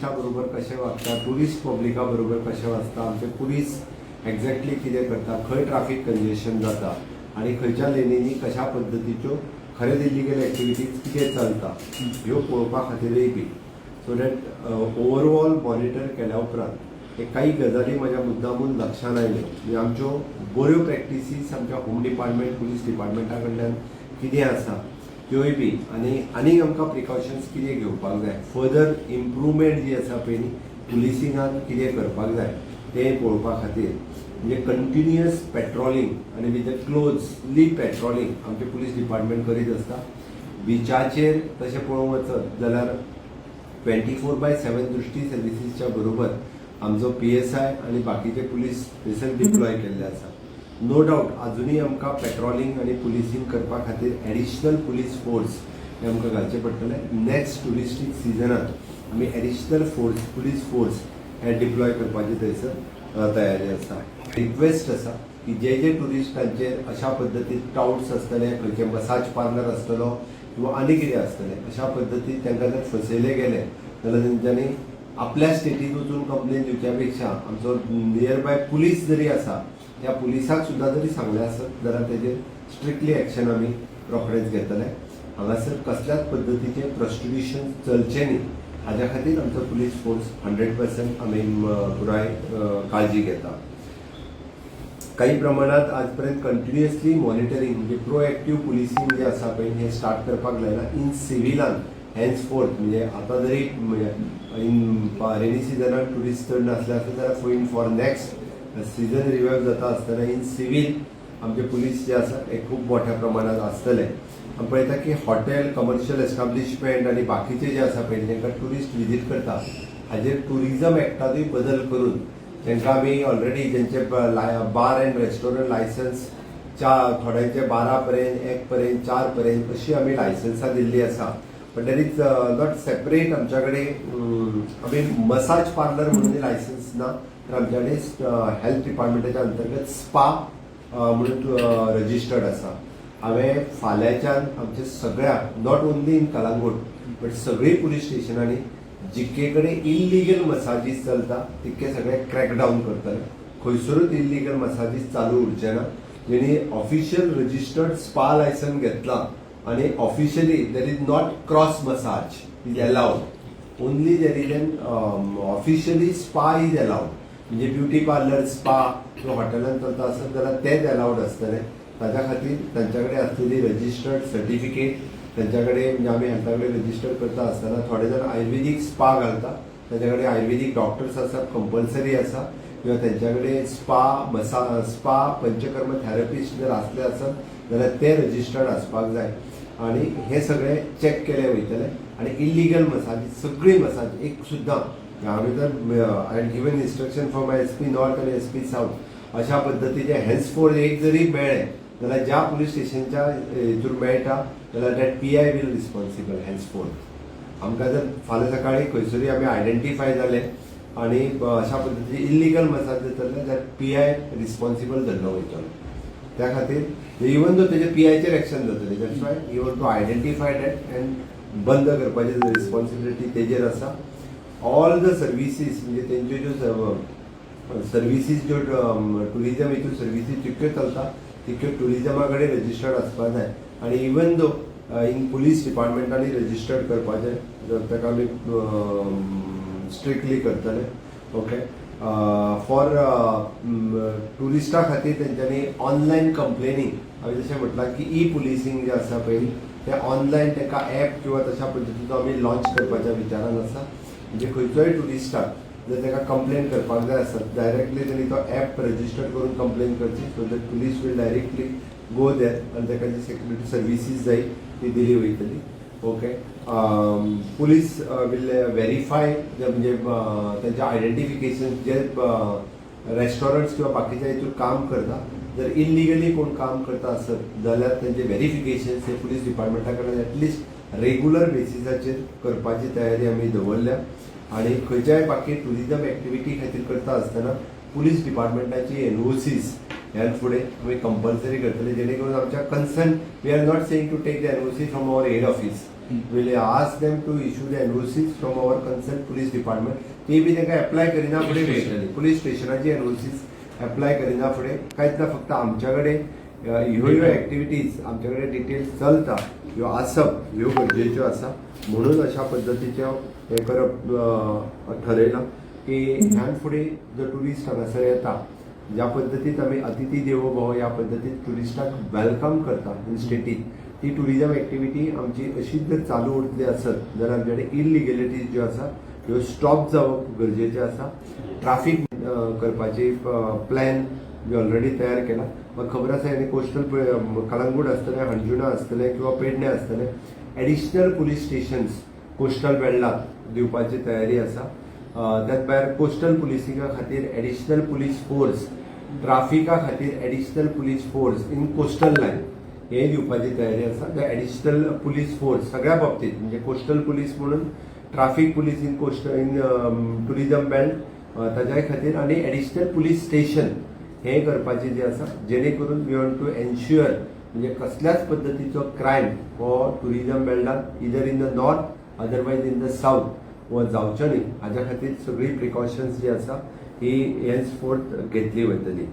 ट्युरिस्टा बरोबर कशें वागता, ट्युरिस्ट पब्लिका बरोबर कशें वागता, आमचे पुलीस एक्झॅक्टली कितें करता, खंय ट्राफीक कंजेशन जाता आनी खंयच्या लेनींनी कशा पद्दतीच्यो खरेंच इलिगल एक्टिविटीज कितें चलता, ह्यो पळोवपा खातीरय बी, सो that overall monitor केल्या उपरांत एक काही गजाली म्हाज्या मुद्दामून लक्षान आयल्यो. म्हणजे आमच्यो बऱ्यो प्रॅक्टिसीस आमच्या होम डिपार्टमेंट, पुलीस डिपार्टमेंटा कडल्यान कितें आसा त्योय बी आनी आनीक आमकां प्रिकॉशन्स कितें घेवपाक जाय, फर्दर इम्प्रुवमेंट जी आसा पळय न्ही पुलिसिंगान कितें करपाक जाय तें पळोवपा खातीर, म्हणजे कंटिन्युअस पेट्रोलिंग आनी विथ क्लोजली पेट्रोलिंग आमचें पुलीस डिपार्टमेंट करीत आसता. बिचाचेर तशें पळोवंक वचत जाल्यार 24/7 दृष्टी सर्विसीसच्या बरोबर आमचो पीएसआय आनी बाकीचे पुलीस थंयसर डिप्लॉय केल्ले आसा. नो डावट, अजुनूय आमकां पेट्रोलिंग आनी पुलिसींग करपा खातीर एडिशनल पुलीस फोर्स हे आमकां घालचे पडटले. नेक्स्ट ट्युरिस्टीक सिजनात आमी एडिशनल फोर्स, पुलीस फोर्स हे डिप्लॉय करपाची थंयसर तयारी आसा. रिक्वेस्ट आसा की जे जे ट्युरिस्टांचेर अशा पद्दतीन टावट्स आसतले, खंयचे मसाज पार्लर आसतलो किंवा आनी कितें आसतलें, अशा पद्दतीन तांकां जर फसयले गेले जाल्यार तेंच्यांनी आपल्या स्टेटीत वचून कंप्लेन दिवच्या पेक्षा आमचो नियर बाय पुलीस जरी आसा, त्या पुलिसाक सुद्दां जरी सांगलें आसत जाल्यार तेजेर स्ट्रिक्टली एक्शन आमी रोखडेच घेतले. हांगासर कसल्याच पद्दतीचें प्रोस्टिट्यूशन चलचें न्ही हाज्या खातीर आमचो पुलीस फोर्स 100% आमी पुराय काळजी घेता. काही प्रमाणात आजपर्यंत कंटिन्युअसली मॉनिटरींग, म्हणजे प्रोएक्टीव पुलिसींग जे आसा पळय, हें स्टार्ट करपाक लायला इन सिविलान. हेन्स फोर्थ, म्हणजे आतां जरी इन रेनी सिजनान ट्युरिस्ट चड नासले आसले जाल्यार in for next season revive जाता आसतना इन सिवील आमचे पुलीस जे आसा हे खूब मोठ्या प्रमाणात आसतले. आमी पळयता की हॉटेल, कमर्शियल एस्टाब्लिशमेंट आनी बाकीचे जे आसा पळय, तांकां ट्युरिस्ट विजीट करता, हाजेर ट्युरिझम एक्टातूय बदल करून तांकां आमी ऑलरेडी जेंचे बार अँड रेस्टॉरंट लायसन्स चार, थोड्यांचे 12 पर्यंत, 1 पर्यंत, 4 पर्यंत अशी आमी लायसन्सां दिल्ली आसा. पण there is not separate आमच्या कडेन आमी मसाज पार्लर म्हणून लायसन्स ना, तर आमच्या कडेन हेल्थ डिपार्टमेंटाच्या अंतर्गत स्पा म्हणून रजिस्टर्ड आसा. हांवें फाल्यांच्यान आमच्या सगळ्या, not only in Calangute but सगळी पुलीस स्टेशनांनी जितके कडेन इल्लिगल मसाजीस चलता तितके सगळे क्रॅकडावन करतले. खंयसरूच इल्लिगल मसाजीस चालू उरचे ना. जेणी ऑफिशियल रजिस्टर्ड स्पा लायसन घेतला आणि officially, there is not cross massage is allowed, only there is an officially spa is allowed. म्हणजे ब्युटी पार्लर, स्पा किंवा हॉटेलान चलता आसत जाल्यार तेच अलावड आसतले. ताच्या खातीर तांच्या कडेन आसलेली रजिस्टर्ड सर्टिफिकेट तांच्या कडेन, म्हणजे आमी हेल्था कडेन रजिस्टर करता आसतना थोडे जाण आयुर्वेदीक स्पा घालता, तांच्या कडेन आयुर्वेदीक डॉक्टर्स आसा, कंपल्सरी आसा, किंवा त्यांच्या कडेन स्पा मसा स्पा पंचकर्म थेरपिस्ट जर आसले आसत जाल्यार ते रजिस्टर्ड आसपाक जाय आणि हे सगळे चॅक केले वयतले. आणि इलिगल मसाज, सगळी मसाज, एक सुद्दां हांवें तर I given instruction for my SP North आनी एसपी सावथ, अशा पद्दतीचे हेन्सफोर्थ एक जरी मेळ्ळें जाल्यार ज्या पुलीस स्टेशनच्या हितूर मेळटा जाल्यार that PI will responsible henceforth. आमकां जर फाल्यां सकाळी खंयसरूय आमी आयडेंटिफाय जाले आणि अशा पद्दतीचे इलिगल मसाज जातले जाल्यार पीआय रिस्पॉन्सिबल धरलो वयतलो. त्या खातीर इवन दो तेजे पीआयचेर एक्शन जातले, that's why you want to identify that and बंद करपाची रिस्पॉन्सिबिलिटी तेजेर आसा. ऑल the services, म्हणजे तेंच्यो ज्यो सर्विसीस, ज्यो टुरिजम हितून सर्विसीस जितक्यो चलता तितक्यो टुरिजमा कडेन रजिस्टर्ड आसपाक जाय आनी इवन दो इन पुलीस डिपार्टमेंटांनी रजिस्टर्ड करपाचें जर ताका आमी स्ट्रिक्टली करतले. ओके, फॉर ट्युरिस्टा खातीर तेंच्यांनी ऑनलायन कंप्लेनींग, हांवें जशें म्हटलां की ई पुलिसींग जें आसा पळय, तें ऑनलायन ताका एप किंवा तशा पद्दतीचो आमी लॉन्च करपाच्या विचारान आसा. म्हणजे खंयचोय ट्युरिस्टाक जर ताका कंप्लेन करपाक जाय आसत, डायरेक्टली तेणी तो एप रजिस्टर करून कंप्लेन करची, so that police will directly go there आनी ताका जी सेक्युरिटी सर्विसीस जाय ती दिली वयतली. ओके, पुलीस will verify, म्हणजे तेंचे आयडेंटिफिकेशन, जे रेस्टॉरंट्स किंवा बाकीच्या हितून काम करता, जर इलिगली कोण काम करता आसत जाल्यार तेंचे व्हेरिफिकेशन हे पुलीस डिपार्टमेंटा कडल्यान एटलिस्ट रेगुलर बेसिसाचेर करपाची तयारी आमी दवरल्या. आनी खंयच्याय बाकी टुरिजम एक्टिविटी खातीर करता आसतना पुलीस डिपार्टमेंटाची एनओसीस ह्यान फुडें आमी कंपल्सरी करतले, जेणे करून आमच्या concern, we are not saying to take the NOC from our head office. We'll ask them to issue the NOCs from our concern police department. ती बी तांकां एप्लाय करिना फुडें मेळटली. पुलीस स्टेशनाची एनओसीज एप्लाय करिना फुडें कांयच ना. फक्त आमच्या कडेन ह्यो ह्यो एक्टिविटीज, आमच्या कडेन डिटेल्स चलता, ह्यो आसप ह्यो गरजेच्यो आसा. म्हणून अशा पद्दतीचें हें करप ठरयलां की ह्यान फुडें जो ट्युरिस्ट हांगासर येता, ज्या पद्दतीत आमी अतिथी देवो भव ह्या पद्दतीत ट्युरिस्टाक welcome करता इन स्टेटीत, ती ट्युरिजम एक्टिविटी आमची अशीच जर चालू उरतली आसत जाल्यार आमचे कडेन इलिगेलिटीज ज्यो आसा ह्यो स्टॉप जावप गरजेचें आसा. ट्राफीक करपाची प्लॅन बी ऑलरेडी तयार केला. म्हाका खबर आसा, आनी कोस्टल कळंगूट आसतलें, हणजुणा आसतलें किंवा पेडणे आसतलें, एडिशनल पुलीस स्टेशन्स कोस्टल बेल्टाक दिवपाची तयारी आसा. त्याच भायर कोस्टल पुलिसिंगा खातीर एडिशनल पुलीस फोर्स, ट्राफिका खातीर additional police force in coastal line हे दिवपाची तयारी आसा. The additional police force सगळ्या बाबतीत, म्हणजे कोस्टल पुलीस म्हणून, traffic police in coastal, in tourism belt ताज्याय खातीर आनी एडिशनल पुलीस स्टेशन हे करपाचे जे आसा, जेणे करून we want to ensure म्हणजे कसल्याच पद्दतीचो क्रायम हो tourism बेल्टात, either in the north, otherwise in the south, हो जावचो न्ही, हाज्या खातीर सगळी प्रिकॉशन्स जी आसा ही हेन्स फोर्थ घेतली वतली.